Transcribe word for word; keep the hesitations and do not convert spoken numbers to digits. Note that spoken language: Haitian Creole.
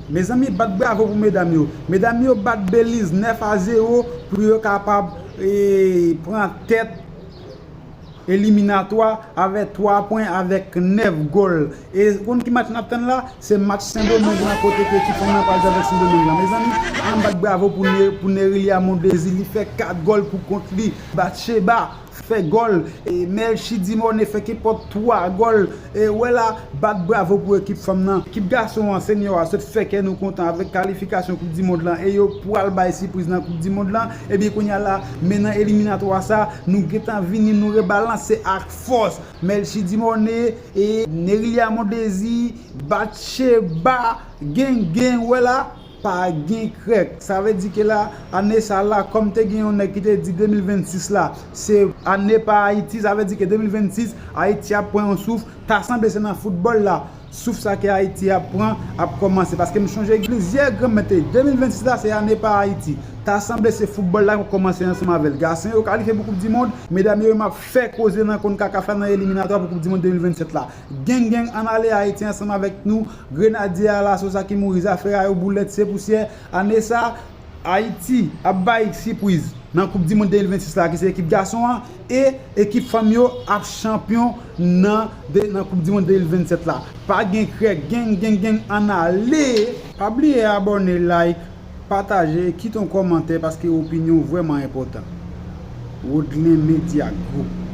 Mezanmi, bat bravo pou medam yo. Medam yo bat Beliz nèf a zewo pou yo kapab e, pran tèt eliminatwa avèk twa pwen avèk nèf gòl. E konn ki match n ap tann la? Se match Sendomeng lan kote ke ekip fanm nan pral jwe avèk Sendomeng lan. Mezanmi, ann bat bravo pou Ne- pou Nerilia Mondesi. Li fè kat gòl pou kont li. Batcheba fè gòl. E Melchie Dimorne fè kenpòt twa gòl. E wè la, bat bravo pou ekip fanm nan. Ekip gason an, senyò a, sot fè kè nou kontan avèk kalifikasyon Koup di Mond lan. E yo pral bay sipriz nan Koup di Mond lan. Ebyen, kounye a la, men nan eliminatwa sa, nou gentan vini, nou rebalanse ak fòs. Melchie Dimorne, e Nerilia Mondesi, Batcheba, Gen Gen, wè la, pa gen krèk. Sa vle di ke la, ane sa la, kòm te gen yon nèg ki te di de mil vennsis la, se ane pa Ayiti, sa vle di ke de mil vennsis, Ayiti ap pran yon souf, ta sanble se nan foutbòl la, souf sa ke Ayiti ap pran, ap kòmanse. Paske m chonje plizyè granmèt te di de mil vennsis la, se ane pa Ayiti. Ta sanble se foutbòl la k ap kòmanse ansanm avè l. Gason yo kalifye pou Koup di Mond, medam yo, m ap fè koze nan konn kakaf la nan eliminatwa pou Koup di Mond de mil vennsèt la. Gen Gen ann ale Ayiti ansanm avèk nou. Grenadye a laso sa ki mouri, zafè a yo boulèt, se pousyè. Ane sa, Ayiti ap bay sipriz nan Koup di Mond de mil vennsis la, ki se ekip gason an, e ekip fanm yo ap chanpyon nan, de, nan Koup di Mond de mil vennsèt la. Pa gen krèk, Gen Gen Gen ann ale. Pa bliye abòne, like, pataje e kite yon kòmantè paske opinyon w vrèman enpòtan. Rodlen Media Group.